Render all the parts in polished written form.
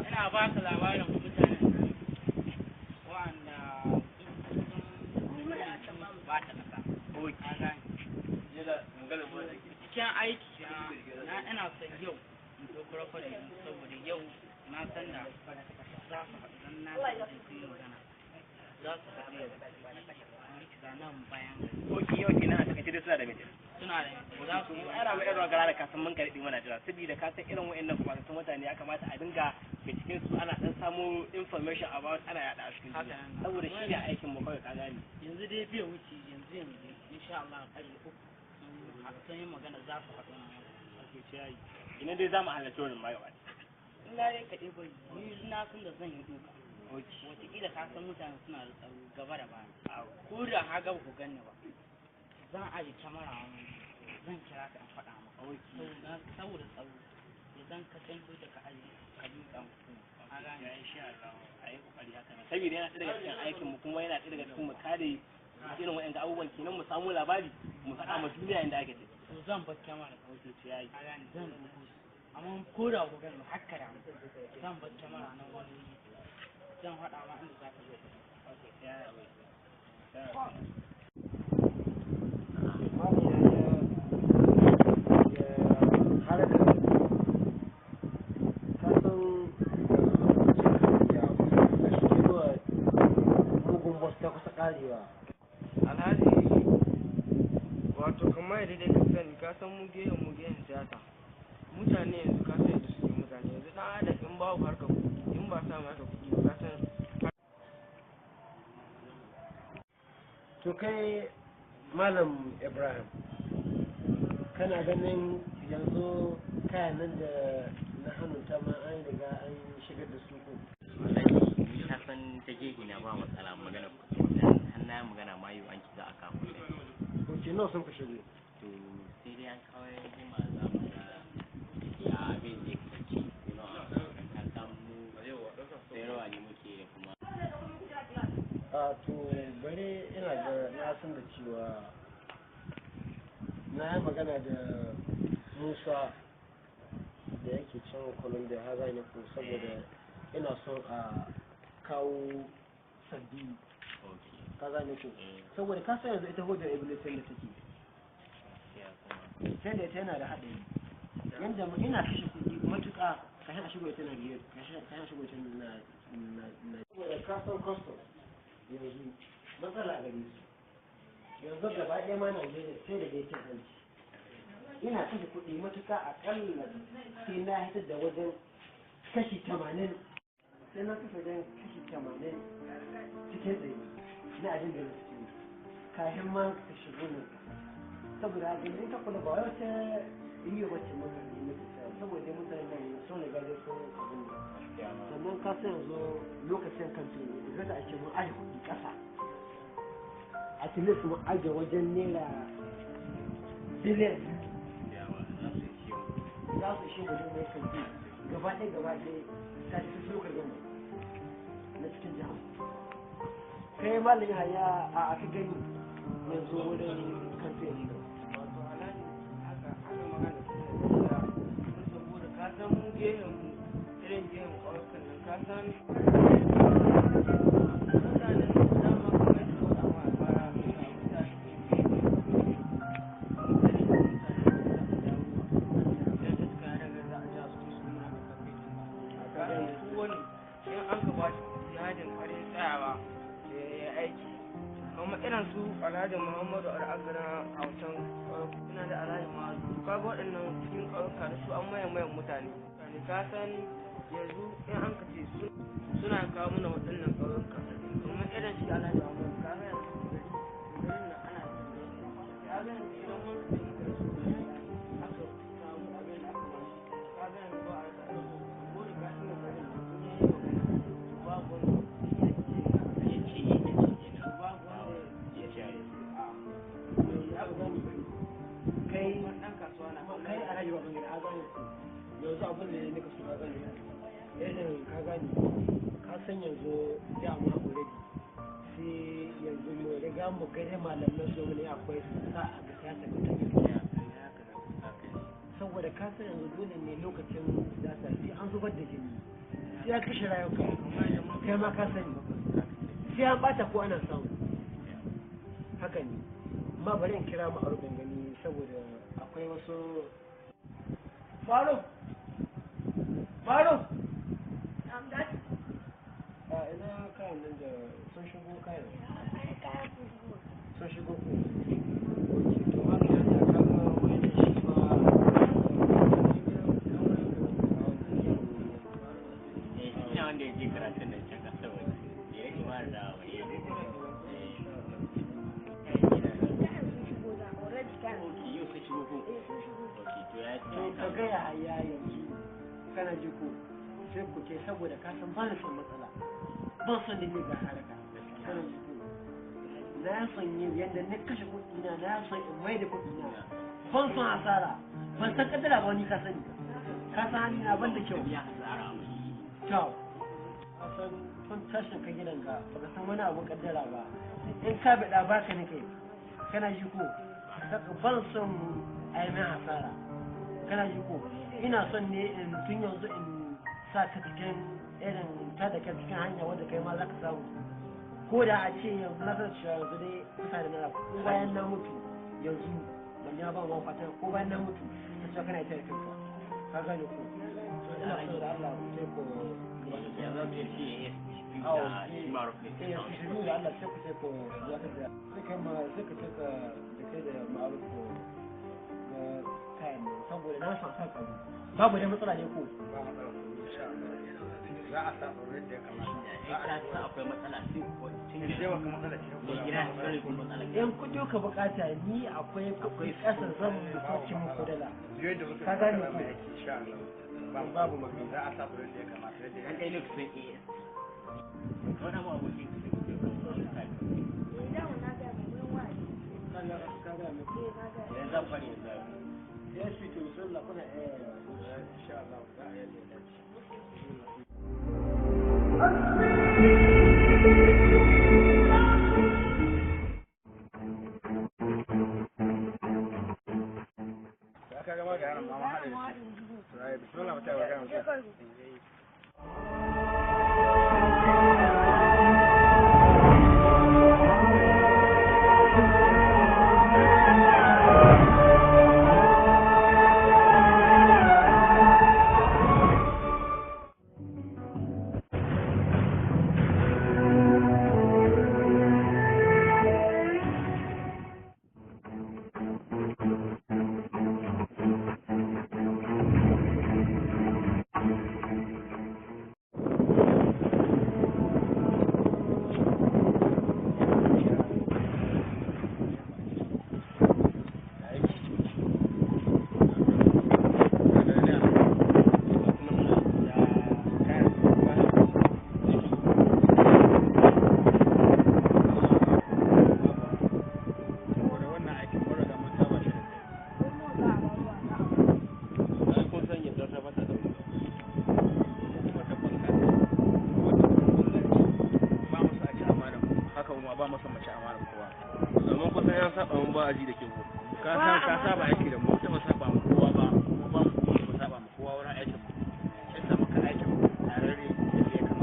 Ina ba ka labarin mutanen wa'anda ba ta kasa. Cikin aiki na ina son yau in ɗauki rakwada saboda yau na san da za su haɗu don na san da su yi magana. Za su haɗu yau. Nan bayan gari. Oki yau kenan a takaice dai suna da mitin. Suna da za su yi ana mai irin gara da kasan mun karɓi mana jira saboda ka san irin wa'annan kwatattun mutane ya kamata a dinga binciken su ana dan samo information about ana yada a cikin duniya saboda shi ne aikin mu kawai ka gane. Yanzu dai bai wuce yanzu yanzu insha Allah ƙarfe 3 sun yi magana za su haɗu nan. Okay, sai ina dai za mu halarci wurin ma gaba. In na dai kaɗai bari ni na san da zan yi duka. Wataƙila ka san mutane suna da tsaro gaba da baya. Ko da ha gaba ku ganni ba. Zan aje kyamara wani zan kira ka in faɗa maka. Saboda tsaro idan ka san da ka aje ka duka mutum. A gane. Ya insha Allah a yi kokari haka nan saboda yana ɗaya daga cikin aikin mu kuma yana ɗaya daga cikin mu kare irin waɗanda abubuwan kenan mu samu labari mu faɗa ma duniya inda ake ciki. To zan bar kyamara. Okay, sai yayi. A gane zan ɗauko su. Amma ko da ku gani hakka da zan bar kyamara nan wani zan faɗa ma inda za ka zo. Okay, sai yayi. Alhaji, wato kamar yadda dai ka sani ka san mu gehen mu gehen siyasa mutane yanzu ka san yadda suke mutane yanzu dan adam in babu harkar kuɗi in ba samu harkar kuɗi ba ka san. To kai Malam Ibrahim, kana ganin yanzu kayan nan da na hannunta ma an riga an shigar da su ko? Alhaji, ni ka san ta gehe na ba matsala magana kuɗi dan har na magana ma yau an ci za a kawo kuɗi. Ok, nawa sun ka shigo? To sai dai an kawo yanzu ma za mu ga ya abin zai kasance ka san mu sayarwa ne muke da kuma. A to bare ina ga na san da cewa na yi magana da Musa da yake can Colombia ha zai ko saboda ina son a kawo sabbi ka gane ko saboda ka san yanzu ita hodar iblis da take sai da ita yana da haɗari yanda ina kashe kuɗi matuƙa kashin a shigo ita na biyar kashin a shigo ita na na saboda ka san custom yanzu matsala a gare su yanzu gaba ɗaya ma Najeriya sai da dai cin hanci ina kashe kuɗi matuƙa aƙalla sai na hitar da wajen kashi 80 sai na kashe wajen kashi 80 cikin 100 na abin da na siyo kafin ma ka shigo nan saboda haka in ka kula ba wata iya wacce muka yi muka saya saboda mutane nan sun riga dai sun abin da sannan ka san yanzu lokacin kamfe ne da ake mun aje kuɗi ƙasa a tilis mun aje wajen naira biliyan za su ishe mu mai kamfe gaba ɗaya gaba ɗaya ta ci su lokacin gama na cikin jiha kai malami haya a aka gani yanzu wurin kamfe ne. Wato Alhaji, haka haka magana ta gaskiya saboda ka san mu gehen mu irin gehen ƙauyukan nan ka san mutanen dama kamar su faɗa ma a baya suna mutane kamar irin su Alhaji Muhammadu Al'agara a wancan ina da Alhaji Muhammadu kaga waɗannan cikin ƙauyuka da su an mayan mayan mutane ka san yanzu in an ka ce suna kawo mana waɗannan ƙauyuka kamar irin shi Alhaji Muhammadu ka ga yanzu garin nan ana ka ga yanzu idan wani da muka da su aka samu abin da aka ba shi ka ga yanzu ba a rasa aiki ko da ka san garin nan in yayi magana babu wanda ya ce babu wanda Ya ce Kai ɗan kasuwa na kai Alhaji Babangida a gane ku yanzu abin da ya nika so ka gane irin ka gane ka san yanzu dama already sai yanzu mu riga mu gare malaman su ne akwai sa a ga siyasa ga ta gaskiya saboda ka san yanzu dole ne lokacin siyasa sai an zubar da jini sai an kashe rayuka kai ma ka sani sai an bata ko ana samu haka ne amma bari in kira mu a gani saboda akwai wasu Faruk! Faruk! A ina kayan nan da sun shigo kayan? Sun shigo ko? Ok, to haka yana kaga wani shi ma Eh, shi ne wanda ya je karatun nan can kasar waje. Ya yi imar da waye. Ok, yau sun shigo ko? Ok, to ya ce To ka gaya haya yanzu kana ji ko sai ku ce saboda ka san ba na son matsala ban son da ne ga haraka kana ji ko na son yin yadda na kashe kuɗi na na son in mai da kuɗi na ban son asara ban san kaddara ba ni ka sani ka san hali na ban da kyau ya hasara kyau ka san tun tashin ka gidan ka baka san wani abu kaddara ba in ka biɗa baka ni kai kana ji ko saka ban son a yi min asara kana ji ko ina son ne in tun yanzu in sa ka cikin irin ta da ka cikin hanya wadda kai ma za ka samu ko da a ce yanzu na san cewa yanzu dai kusa da nara ko bayan na mutu yanzu ban ya ba ma fatan ko bayan na mutu ta cewa kana ita da kanka ka gane ko to ina so da Allah sai ko ya za mu iya ce ASP Awo, da shi Maruf ne. eh su shiru da Allah sai ku sai ko za ka da sai kai ma sai ka sai ka da kai da ma'aruf ko ga kayan nan saboda na san sa tsaro babu dai matsala ne ko Ba matsala insha Allah. Za a sa tsaro yadda ya kamata. In ka san akwai matsala sai ko tun In dai wata matsala ce ko mai da gida matsala sai ko matsala. in kudi ka bukata ni akwai akwai kasa zan sauke muku dala Biyo da muka Ka gane za mu ko? yi aiki insha Allah. Ba babu magana za a sa tsaro yadda ya kamata yadda ya An kai lokacin ASP. Wani abu abokin ka sai ku je kan wani sati. ka ga ka ga me Idan zan fara yanzu. ya shi to bismillah kuna eh insha Allah za a yi yadda ya dace. Da aka gama ga yaron ma ma haɗa da shi. To ai bismillah mu tayi wa gaya mutum. Saboda wannan aikin mun riga mun saba shi da kai. Ai kun san yadda ta bata da mu kuma tabbas ka kuma tabbas Allah ce Ba mu sa a ci amanar mu, haka kuma ba mu son mu ci amanar kowa. Domin kusan yan saba mun ba aji da ke ko ka san ka saba aiki da mu taba saba mu kowa ba kuma ba mu saba mu kowa wurin aikin mu. Sai sa muka aikin mu tarare yadda ya kamata.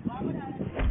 Ba mutanen.